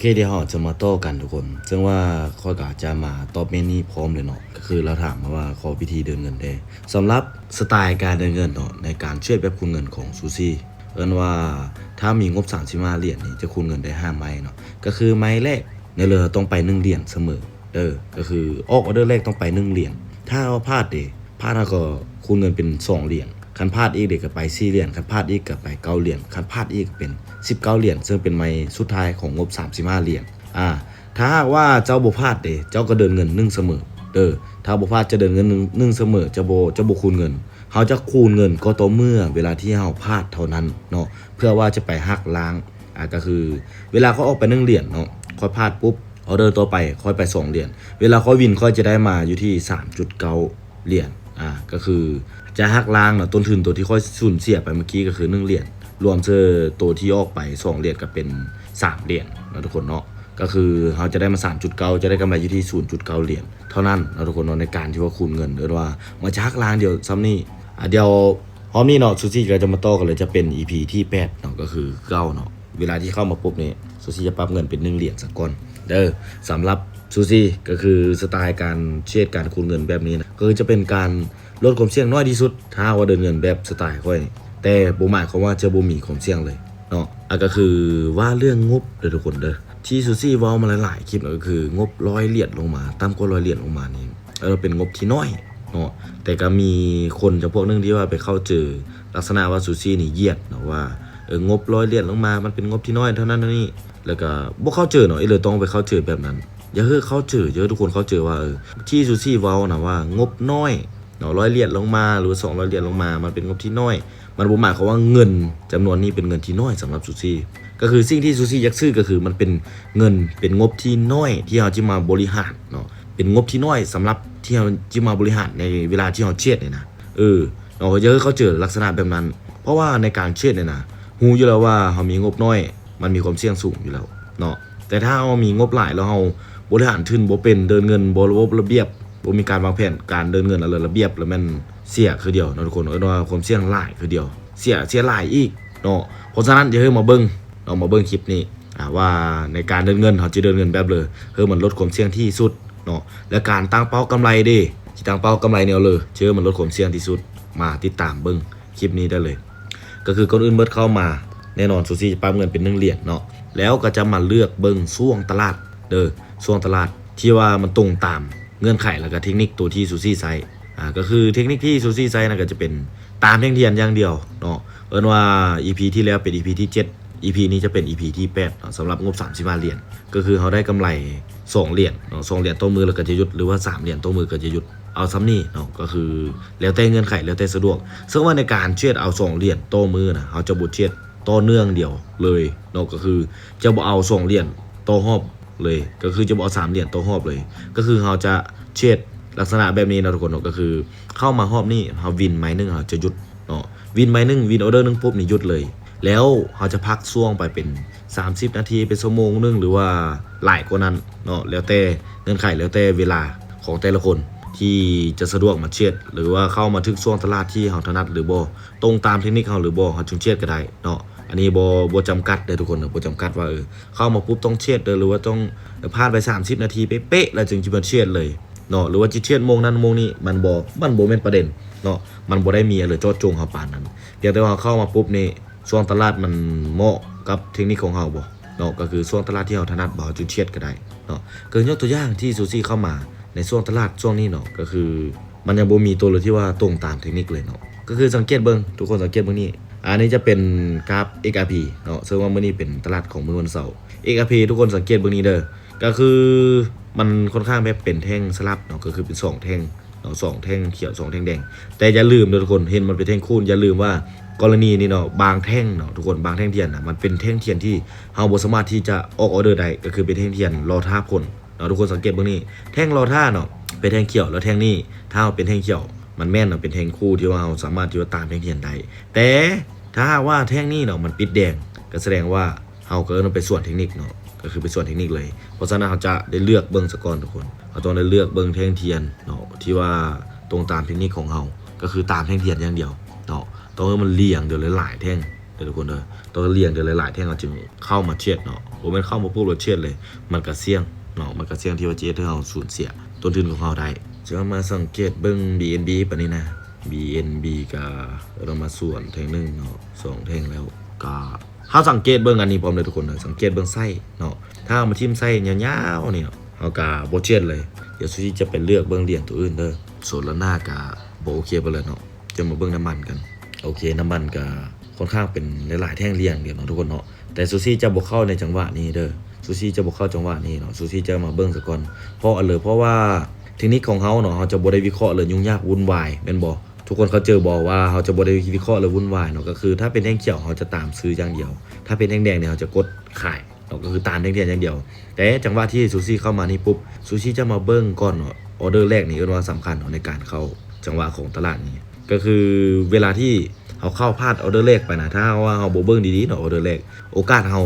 ເຄ ດຽວເຮົາຈະມາຕໍ່ກັນທຸກຄົນ ເຊິ່ງວ່າຂ້ອຍກໍຈະມາຕອບເມນນີ້ພ້ອມເລີຍເນາະ ກໍຄືລາວຖາມມາວ່າຂໍວິທີເດີນເງິນແດ່. ສຳລັບສະໄຕການເດີນເງິນເນາະ ໃນການເທຣດແບບຄູນເງິນຂອງຊູຊີ ເອີ້ນວ່າຖ້າມີງົບສາມສິບຫ້າຫຼຽນນີ້ ຈະຄູນເງິນໄດ້ຫ້າໄມ້ເນາະ ກໍຄືໄມ້ແລກໃນເຫຼືອຕ້ອງໄປໜຶ່ງຫຼຽນສະເໝີເດີ ກໍຄືອອກອໍເດີແລກຕ້ອງໄປໜຶ່ງຫຼຽນ ຖ້າເຮົາພາດເດ ພາດເຮົາກໍຄູນເງິນເປັນສອງຫຼຽນ ຄັນພາດອີກເດກໍໄປສີ່ຫຼຽນ ຄັນພາດອີກກໍໄປເກົ້າຫຼຽນ ຄັນພາດອີກກໍເປັນສິບເກົ້າຫຼຽນ ເຊິ່ງເປັນໄມ້ສຸດທ້າຍຂອງງົບສາມສິບຫ້າຫຼຽນ. ອາ ຖ້າຫາກວ່າເຈົ້າບໍ່ພາດເດ ເຈົ້າກໍເດີນເງິນໜຶ່ງສະເໝີເດີ ຖ້າບໍ່ພາດຈະເດີນເງິນໜຶ່ງ ໜຶ່ງສະເໝີ ຈະບໍ່ ຈະບໍ່ຄູນເງິນ. ເຮົາຈະຄູນເງິນກໍຕໍ່ເມື່ອເວລາທີ່ເຮົາພາດເທົ່ານັ້ນເນາະ ເພື່ອວ່າຈະໄປຫັກລ້າງ ອາ ກໍຄືເວລາຂ້ອຍອອກໄປໜຶ່ງຫຼຽນເນາະ ຂ້ອຍພາດປຸບ ອໍເດີຕໍ່ໄປຂ້ອຍໄປສອງຫຼຽນ ເວລາຂ້ອຍວິນ ຂ້ອຍຈະໄດ້ມາຢູ່ທີ່ສາມຈຸດເກົ້າຫຼຽນ ອາ ກໍຄືຈະຫັກລ້າງເນາະ ຕົ້ນທຶນໂຕທີ່ຂ້ອຍສູນເສຍໄປເມື່ອກີ້ກໍຄືໜຶ່ງຫຼຽນ ລວມເຊີໂຕທີ່ອອກໄປສອງຫຼຽນກໍເປັນສາມຫຼຽນເນາະທຸກຄົນເນາະ ກໍຄືເຮົາຈະໄດ້ມາສາມຈຸດເກົ້າ ຈະໄດ້ກຳໄລຢູ່ທີ່ສູນຈຸດເກົ້າຫຼຽນເທົ່ານັ້ນເນາະທຸກຄົນເນາະ ໃນການທີ່ວ່າຄູນເງິນ ເອີ້ນວ່າມັນຈະຫັກລ້າງດຽວສ່ຳນີ້. ອາ ດຽວຮອບນີ້ເນາະ ຊູຊີກໍຈະມາຕໍ່ກັນເລີຍ ຈະເປັນອີພີທີແປດເນາະ ກໍຄືເກົ່າເນາະ ເວລາທີ່ເຂົ້າມາປຸບນີ້ ຊູຊີຈະປັບເງິນເປັນໜຶ່ງຫຼຽນສາກ່ອນເດີ. ສຳລັບຊູຊີກໍຄືສະໄຕການເທຣດການຄູນເງິນແບບນີ້ນະ ກໍຄືຈະເປັນການ ລົດຄວາມສ່ຽງໜ້ອຍທີ່ສຸດ ຖ້າຫາກວ່າເດີນເງິນແບບສະໄຕຂ້ອຍ ແຕ່ບໍ່ໝາຍຄວາມວ່າຈະບໍ່ມີຄວາມສ່ຽງເລີຍເນາະ. ອາ ກໍຄືວ່າເລື່ອງງົບເດີທຸກຄົນເດີ ທີ່ຊູຊີເວົ້າມາຫຼາຍໆຄລິບກໍຄືງົບຮ້ອຍຫຼຽນລົງມາ ຕ່ຳກວ່າຮ້ອຍຫຼຽນລົງມານີ້ ເອີ ເປັນງົບທີ່ນ້ອຍເນາະ. ແຕ່ກໍມີຄົນຈຳພວກໜຶ່ງທີ່ວ່າໄປເຂົ້າໃຈລັກສະນະວ່າຊູຊີນີ້ຢຽດເນາະ ວ່າ ເອີ ງົບຮ້ອຍຫຼຽນລົງມາ ມັນເປັນງົບທີ່ນ້ອຍເທົ່ານັ້ນເທົ່ານີ້ ແລ້ວກໍບໍ່ເຂົ້າໃຈເນາະ ອີເລີຕ້ອງໄປເຂົ້າໃຈແບບນັ້ນ. ຢາກໃຫ້ເຂົ້າໃຈ ຢາກໃຫ້ທຸກຄົນເຂົ້າໃຈວ່າ ເອີ ທີ່ຊູຊີເວົ້ານະວ່າງົບນ້ອຍ ເນາະ ຮ້ອຍຫຼຽນລົງມາ ຫຼືວ່າສອງຮ້ອຍຫຼຽນລົງມາ ມັນເປັນງົບທີ່ນ້ອຍ ມັນບໍ່ໝາຍຄວາມວ່າເງິນຈຳນວນນີ້ເປັນເງິນທີ່ນ້ອຍສຳລັບຊູຊີ. ກໍຄືສິ່ງທີ່ຊູຊີຢາກຊື້ ກໍຄືມັນເປັນເງິນ ເປັນງົບທີ່ນ້ອຍທີ່ເຮົາຈະມາບໍລິຫານເນາະ ເປັນງົບທີ່ນ້ອຍສຳລັບທີ່ເຮົາຈະມາບໍລິຫານໃນເວລາທີ່ເຮົາເທຣດນີ້ນະ ເອີ ເນາະ. ຢາກໃຫ້ເຂົ້າໃຈລັກສະນະແບບນັ້ນ ເພາະວ່າໃນການເທຣດນີ້ນະ ຮູ້ຢູ່ແລ້ວວ່າເຮົາມີງົບນ້ອຍ ມັນມີຄວາມສ່ຽງສູງຢູ່ແລ້ວເນາະ. ແຕ່ຖ້າເຮົາມີງົບຫຼາຍ ແລ້ວເຮົາບໍລິຫານທຶນບໍ່ເປັນ ເດີນເງິນບໍ່ລະບົບລະບຽບ ບໍ່ມີການວາງແຜນການເດີນເງິນອັນລະລະບຽບ ແລ້ວແມ່ນເສຍຄືດຽວເນາະທຸກຄົນ ເອີ້ນວ່າຄວາມສ່ຽງຫຼາຍຄືດຽວ ເສຍ ເສຍຫຼາຍອີກເນາະ. ເພາະສະນັ້ນ ຢາກໃຫ້ມາເບິ່ງເນາະ ມາເບິ່ງຄລິບນີ້ ອາ ວ່າໃນການເດີນເງິນ ເຮົາຈະເດີນເງິນແບບເລີ ເພື່ອມັນລົດຄວາມສ່ຽງທີ່ສຸດເນາະ ແລະ ການຕັ້ງເປົ້າກຳໄລເດ ຊິຕັ້ງເປົ້າກຳໄລແນວເລີ ເພື່ອມັນລົດຄວາມສ່ຽງທີ່ສຸດ ມາຕິດຕາມເບິ່ງ ຄລິບນີ້ໄດ້ເລີຍ. ກໍຄືກ່ອນອື່ນເບິດເຂົ້າມາ ແນ່ນອນ ຊູຊີຈະປັບເງິນເປັນໜຶ່ງຫຼຽນເນາະ ແລ້ວກໍຈະມາເລືອກເບິ່ງຊ່ວງຕະຫຼາດເດີ ຊ່ວງຕະຫຼາດທີ່ວ່າມັນຕົງຕາມເງື່ອນໄຂ ແລ້ວກໍເທັກນິກໂຕທີ່ຊູຊີໃຊ້ ອາ ກໍຄືເທັກນິກທີ່ຊູຊີໃຊ້ນັ້ນກໍຈະເປັນຕາມແທ່ງທຽນຢ່າງດຽວເນາະ. ເອີ້ນວ່າອີພີທີ່ແລ້ວເປັນອີພີທີເຈັດ ອີພີນີ້ຈະເປັນອີພີທີແປດເນາະ ສຳລັບງົບສາມສິບຫ້າຫຼຽນ ກໍຄືເຮົາໄດ້ກຳໄລສອງຫຼຽນເນາະ ສອງຫຼຽນຕໍ່ມື້ແລ້ວກໍຈະຢຸດ ຫຼືວ່າສາມຫຼຽນຕໍ່ມື້ກໍຈະຢຸດ ເອົາສ່ຳນີ້ເນາະ ກໍຄືແລ້ວແຕ່ເງື່ອນໄຂ ແລ້ວແຕ່ສະດວກ. ເຊິ່ງວ່າໃນການເທຣດເອົາສອງຫຼຽນຕໍ່ມື້ນະ ເຮົາຈະບໍ່ເທຣດຕໍ່ເນື່ອງດຽວເລີຍເນາະ ກໍຄືຈະບໍ່ເອົາສອງຫຼຽນຕໍ່ຮອບເລີຍ ກໍຄືຈະບໍ່ເອົາສາມຫຼຽນຕໍ່ຮອບເລີຍ. ກໍຄືເຮົາຈະເທຣດລັກສະນະແບບນີ້ເນາະທຸກຄົນເນາະ ກໍຄືເຂົ້າມາຮອບນີ້ ເຮົາວິນໄມ້ໜຶ່ງ ເຮົາຈະຢຸດເນາະ ວິນໄມ້ໜຶ່ງ ວິນອໍເດີໜຶ່ງປຸບນີ້ຢຸດເລີຍ ແລ້ວເຮົາຈະພັກຊ່ວງໄປເປັນສາມສິບນາທີ ເປັນຊົ່ວໂມງໜຶ່ງ ຫຼືວ່າຫຼາຍກວ່ານັ້ນເນາະ ແລ້ວແຕ່ເງື່ອນໄຂ ແລ້ວແຕ່ເວລາຂອງແຕ່ລະຄົນທີ່ຈະສະດວກມາເທຣດ ຫຼືວ່າເຂົ້າມາຖືກຊ່ວງຕະຫຼາດທີ່ເຮົາຖະໜັດຫຼືບໍ່ ຕົງຕາມເທັກນິກເຮົາຫຼືບໍ່ ເຮົາຈຶ່ງເທຣດກໍໄດ້ເນາະ. ອັນນີ້ບໍ່ ບໍ່ຈຳກັດເດີທຸກຄົນເດີ ບໍ່ຈຳກັດວ່າ ເອີ ເຂົ້າມາປຸບຕ້ອງເທຣດເດີ ຫຼືວ່າຕ້ອງ ເອີ ຜ່ານໄປສາມສິບນາທີເປະໆ ແລ້ວຈຶ່ງຈະມາເທຣດເລີຍເນາະ ຫຼືວ່າຈະເທຣດໂມງນັ້ນໂມງນີ້ ມັນບໍ່ ມັນບໍ່ແມ່ນປະເດັນເນາະ ມັນບໍ່ໄດ້ມີອັນເລີເຈາະຈົງເຮົາປານນັ້ນ. ພຽງແຕ່ວ່າເຮົາເຂົ້າມາປຸບນີ້ ຊ່ວງຕະຫຼາດມັນເໝາະກັບເທັກນິກຂອງເຮົາບໍ່ເນາະ ກໍຄືຊ່ວງຕະຫຼາດທີ່ເຮົາຖະໜັດບໍ່ ເຮົາຈຶ່ງເທຣດກໍໄດ້ເນາະ. ກໍຍົກຕົວຢ່າງທີ່ຊູຊີເຂົ້າມາໃນຊ່ວງຕະຫຼາດຊ່ວງນີ້ເນາະ ກໍຄືມັນຍັງບໍ່ມີໂຕເລີທີ່ວ່າຕົງຕາມເທັກນິກເລີຍເນາະ. ກໍຄືສັງເກດເບິ່ງ ທຸກຄົນສັງເກດເບິ່ງນີ້ ອັນນີ້ຈະເປັນກາຟ ເອັກອາພີ ເນາະ ເຊິ່ງວ່າມື້ນີ້ເປັນຕະຫຼາດຂອງມື້ວັນເສົາ ເອັກອາພີ ທຸກຄົນສັງເກດເບິ່ງນີ້ເດີ ກໍຄືມັນຄ່ອນຂ້າງແບບເປັນແທ່ງສະຫຼັບເນາະ ກໍຄືເປັນສອງແທ່ງ ເນາະ ສອງແທ່ງຂຽວ ສອງແທ່ງແດງ. ແຕ່ຢ່າລືມເດີທຸກຄົນ ເຫັນມັນເປັນແທ່ງຄູນ ຢ່າລືມວ່າກໍລະນີນີ້ເນາະ ບາງແທ່ງເນາະທຸກຄົນ ບາງແທ່ງທຽນນະ ມັນເປັນແທ່ງທຽນທີ່ເຮົາບໍ່ສາມາດທີ່ຈະອອກອໍເດີໄດ້ ກໍຄືເປັນແທ່ງທຽນລໍຖ້າຜົນເນາະ. ທຸກຄົນສັງເກດເບິ່ງນີ້ ແທ່ງລໍຖ້າເນາະ ເປັນແທ່ງຂຽວ ແລ້ວແທ່ງນີ້ ຖ້າເຮົາເປັນແທ່ງຂຽວ ມັນແມ່ນເນາະ ເປັນແທ່ງຄູ່ທີ່ວ່າເຮົາສາມາດທີ່ວ່າຕາມແທ່ງທຽນໄດ້. ແຕ່ຖ້າຫາກວ່າແທ່ງນີ້ເນາະ ມັນປິດແດງ ກໍສະແດງວ່າ ເຮົາກໍເອີ້ນວ່າໄປສວນເທັກນິກເນາະ ກໍຄືໄປສວນເທັກນິກເລີຍ. ເພາະສະນັ້ນ ເຮົາຈະໄດ້ເລືອກເບິ່ງສາກ່ອນທຸກຄົນ ເຮົາຕ້ອງໄດ້ເລືອກເບິ່ງແທ່ງທຽນເນາະ ທີ່ວ່າຕົງຕາມເທັກນິກຂອງເຮົາ ກໍຄືຕາມແທ່ງທຽນຢ່າງດຽວເນາະ. ຕ້ອງໃຫ້ມັນລຽງເດີຫຼາຍໆແທ່ງເດີທຸກຄົນເດີ ຕ້ອງລຽງເດີຫຼາຍໆແທ່ງ ເຮົາຈຶ່ງເຂົ້າມາເທຣດເນາະ. ບໍ່ແມ່ນເຂົ້າມາປຸບແລ້ວເທຣດເລີຍ ມັນກະສ່ຽງເນາະ ມັນກະສ່ຽງທີ່ວ່າຈະເຮັດໃຫ້ເຮົາສູນເສຍຕົ້ນທຶນຂອງເຮົາໄດ້. ຈະມາສັງເກດເບິ່ງ BNB ປານນີ້ນະ BNB ກະເອົາມາສວນແທ່ງໜຶ່ງເນາະ ສອງແທ່ງແລ້ວ ກະ ເຮົາສັງເກດເບິ່ງອັນນີ້ພ້ອມເດີທຸກຄົນເດີ ສັງເກດເບິ່ງໄຊເນາະ ຖ້າເອົາມາຖິ້ມໄຊຍາວໆນີ້ເນາະ ເຮົາກະບໍ່ເທຣດເລີຍ. ດຽວຊູຊີຈະໄປເລືອກເບິ່ງຫຼຽນໂຕອື່ນເດີ. Solana ກະບໍ່ໂອເຄປານໃດເນາະ. ຈະມາເບິ່ງນ້ຳມັນກັນ. ໂອເຄ ນ້ຳມັນກະຄ່ອນຂ້າງເປັນຫຼາຍໆແທ່ງລຽງດຽວເນາະທຸກຄົນເນາະ ແຕ່ຊູຊີຈະບໍ່ເຂົ້າໃນຈັງຫວະນີ້ເດີ ຊູຊີຈະບໍ່ເຂົ້າຈັງຫວະນີ້ເນາະ ຊູຊີຈະມາເບິ່ງສາກ່ອນ ເພາະອັນເລີ ເພາະວ່າເທັກນິກຂອງເຮົາເນາະ ເຮົາຈະບໍ່ໄດ້ວິເຄາະເລີຍຫຍຸ້ງຍາກວຸ່ນວາຍແມ່ນບໍ່? ທຸກຄົນເຂົ້າໃຈບໍ່ວ່າເຮົາຈະບໍ່ໄດ້ວິເຄາະເລີຍວຸ່ນວາຍເນາະ ກໍຄືຖ້າເປັນແທ່ງຂຽວເຮົາຈະຕາມຊື້ຢ່າງດຽວ ຖ້າເປັນແທ່ງແດງນີ້ເຮົາຈະກົດຂາຍ ເນາະ ກໍຄືຕາມແທ່ງທຽນຢ່າງດຽວ. ແຕ່ຈັງຫວະທີ່ຊູຊີເຂົ້າມານີ້ປຸບ ຊູຊີຈະມາເບິ່ງກ່ອນເນາະ ອອເດີແລກນີ້ເອີ້ນວ່າສຳຄັນເນາະ ໃນການເຂົ້າຈັງຫວະຂອງຕະຫຼາດນີ້ ກໍຄືເວລາທີ່ເຮົາເຂົ້າພາດອອເດີແລກໄປນະ ຖ້າຫາກວ່າເຮົາບໍ່ເບິ່ງດີໆເນາະ ອອເດີແລກ ໂອກາດເຮົາ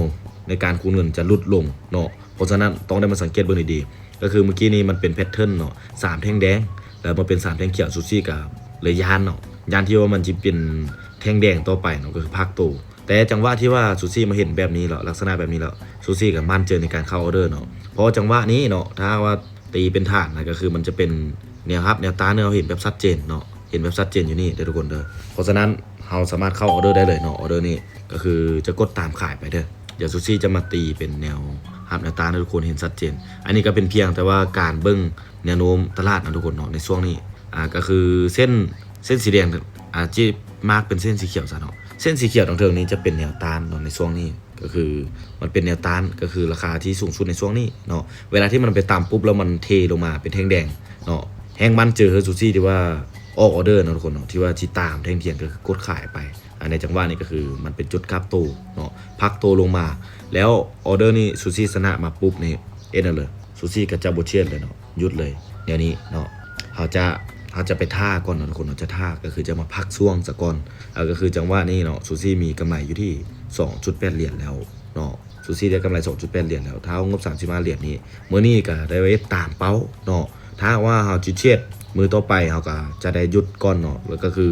ໃນການຄູນເງິນຈະຫຼຸດລົງເນາະ. ເພາະສະນັ້ນຕ້ອງໄດ້ມາສັງເກດເບິ່ງດີໆ ກໍຄືມື້ກີ້ນີ້ມັນເປັນແພັດເທີນເນາະ ສາມແທ່ງແດງ ແລ້ວມາເປັນສາມແທ່ງຂຽວ ຊູຊີກໍເລີຍຢ້ານເນາະ ຢ້ານທີ່ວ່າມັນຈະເປັນແທ່ງແດງຕໍ່ໄປເນາະ ກໍຄືພັກໂຕ. ແຕ່ຈັງຫວະທີ່ວ່າຊູຊີມາເຫັນແບບນີ້ແລ້ວ ລັກສະນະແບບນີ້ແລ້ວ ຊູຊີກໍໝັ້ນໃຈໃນການເຂົ້າອອເດີເນາະ ເພາະວ່າຈັງຫວະນີ້ເນາະ ຖ້າຫາກວ່າຕີເປັນຖານນະ ກໍຄືມັນຈະເປັນແນວຮັບແນວຕ້ານ ເຮົາເຫັນແບບຊັດເຈນເນາະ ເຫັນແບບຊັດເຈນຢູ່ນີ້ເດີທຸກຄົນເດີ. ເພາະສະນັ້ນເຮົາສາມາດເຂົ້າອອເດີໄດ້ເລີຍເນາະ ອອເດີນີ້ກໍຄືຈະກົດຕາມຂາຍໄປເດີ. ດຽວຊູຊີຈະມາຕີເປັນແນວຮັບແນວຕ້ານໃຫ້ທຸກຄົນເຫັນຊັດເຈນ. ອັນນີ້ກໍເປັນພຽງແຕ່ວ່າການເບິ່ງແນວໂນ້ມຕະຫຼາດນະທຸກຄົນເນາະ ໃນຊ່ວງນີ້ ອ່າ ກໍຄືເສັ້ນ ເສັ້ນສີແດງ ອາ ທີ່ມາກເປັນເສັ້ນສີຂຽວຊະເນາະ ເສັ້ນສີຂຽວທາງເທິງນີ້ຈະເປັນແນວຕ້ານເນາະ ໃນຊ່ວງນີ້ ກໍຄືມັນເປັນແນວຕ້ານ ກໍຄືລາຄາທີ່ສູງສຸດໃນຊ່ວງນີ້ເນາະ. ເວລາທີ່ມັນໄປຕ່ຳປຸບແລ້ວມັນເທລົງມາເປັນແທ່ງແດງເນາະ ແຮງໝັ້ນໃຈຂອງຊູຊີທີ່ວ່າອອກອອເດີເນາະທຸກຄົນເນາະ ທີ່ວ່າຊິຕາມແທ່ງທຽນ ກໍຄືກົດຂາຍໄປ. ອ່າ ໃນຈັງຫວະນີ້ກໍຄືມັນເປັນຈຸດກັບໂຕເນາະ ພັກໂຕລົງມາ ແລ້ວອອເດີນີ້ຊູຊີຊະນະມາປຸບນີ້ ເຮັດແນວເລີຍ ຊູຊີກໍຈະບໍ່ເທຣດເລີຍເນາະ ຢຸດເລີຍ. ແນວນີ້ເນາະ ເຮົາຈະ ເຮົາຈະໄປຖ້າກ່ອນເນາະທຸກຄົນເນາະ ຈະຖ້າກໍຄືຈະມາພັກຊ່ວງສາກ່ອນ ເອົາ ກໍຄືຈັງຫວະນີ້ເນາະ ຊູຊີມີກຳໄລຢູ່ທີ່ສອງຈຸດແປດຫຼຽນແລ້ວເນາະ ຊູຊີໄດ້ກຳໄລສອງຈຸດແປດຫຼຽນແລ້ວ ຖ້າເອົາງົບສາມສິບຫ້າຫຼຽນນີ້ ມື້ນີ້ກໍໄດ້ເຮັດຕາມເປົ້າເນາະ. ຖ້າຫາກວ່າເຮົາຊິເທຣດມື້ຕໍ່ໄປ ເຮົາກໍຈະໄດ້ຢຸດກ່ອນເນາະ ແລ້ວກໍຄື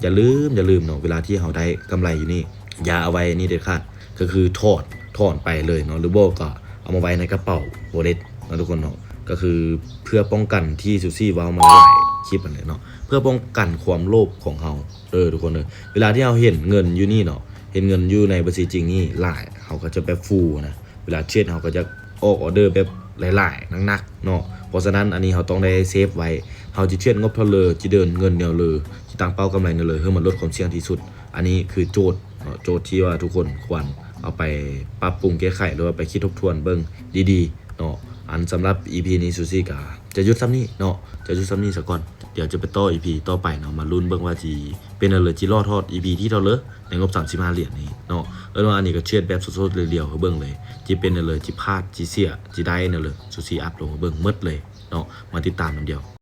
ຢ່າລືມ ຢ່າລືມເນາະ ເວລາທີ່ເຮົາໄດ້ກຳໄລຢູ່ນີ້ ຢ່າເອົາໄວ້ນີ້ເດັດຂາດ ກໍຄືຖອນ ຖອນໄປເລີຍເນາະ ຫຼືບໍ່ກໍເອົາມາໄວ້ໃນກະເປົາ wallet ເນາະທຸກຄົນເນາະ ກໍຄືເພື່ອປ້ອງກັນທີ່ຊູຊີເວົ້າມາຫຼາຍຄລິບຫັ້ນແຫຼະເນາະ ເພື່ອປ້ອງກັນຄວາມໂລບຂອງເຮົາເດີທຸກຄົນເດີ. ເວລາທີ່ເຮົາເຫັນເງິນຢູ່ນີ້ເນາະ ເຫັນເງິນຢູ່ໃນບັນຊີຈິງນີ້ຫຼາຍ ເຮົາກໍຈະແບບຟູນະ ເວລາເທຣດເຮົາກໍຈະອອກອອເດີແບບຫຼາຍໆ ໜັກໆເນາະ. ເພາະສະນັ້ນອັນນີ້ເຮົາຕ້ອງໄດ້ເຊຟໄວ້ ເຮົາຊິເທຣດງົບເທົ່າເລີ ຊິເດີນເງິນແນວເລີ ຊິຕັ້ງເປົ້າກຳໄລແນວເລີ ໃຫ້ມັນຫຼຸດຄວາມສ່ຽງທີ່ສຸດ. ອັນນີ້ຄືໂຈດເນາະ ໂຈດທີ່ວ່າທຸກຄົນຄວນເອົາໄປປັບປຸງແກ້ໄຂ ຫຼືວ່າໄປຄິດທົບທວນເບິ່ງດີໆເນາະ. ອັນສຳລັບອີພີນີ້ ຊູຊີກໍຈະຢຸດສ່ຳນີ້ເນາະ ຈະຢຸດສ່ຳນີ້ສາກ່ອນ ດຽວຈະໄປຕໍ່ອີພີຕໍ່ໄປເນາະ ມາລຸ້ນເບິ່ງວ່າຊິເປັນແນວເລີ ຊິລໍທອດອີພີທີເທົ່າເລີ ໃນງົບສາມສິບຫ້າຫຼຽນນີ້ເນາະ. ເອີ້ນວ່າອັນນີ້ກໍເທຣດແບບສົດໆລຽວໆໃຫ້ເບິ່ງເລີຍ ຊິເປັນແນວເລີ ຊິພາດ ຊິເສຍ ຊິໄດ້ແນວເລີ ຊູຊີອັບລົງໃຫ້ເບິ່ງໝົດເລີຍເນາະ ມາຕິດຕາມນຳດຽວ.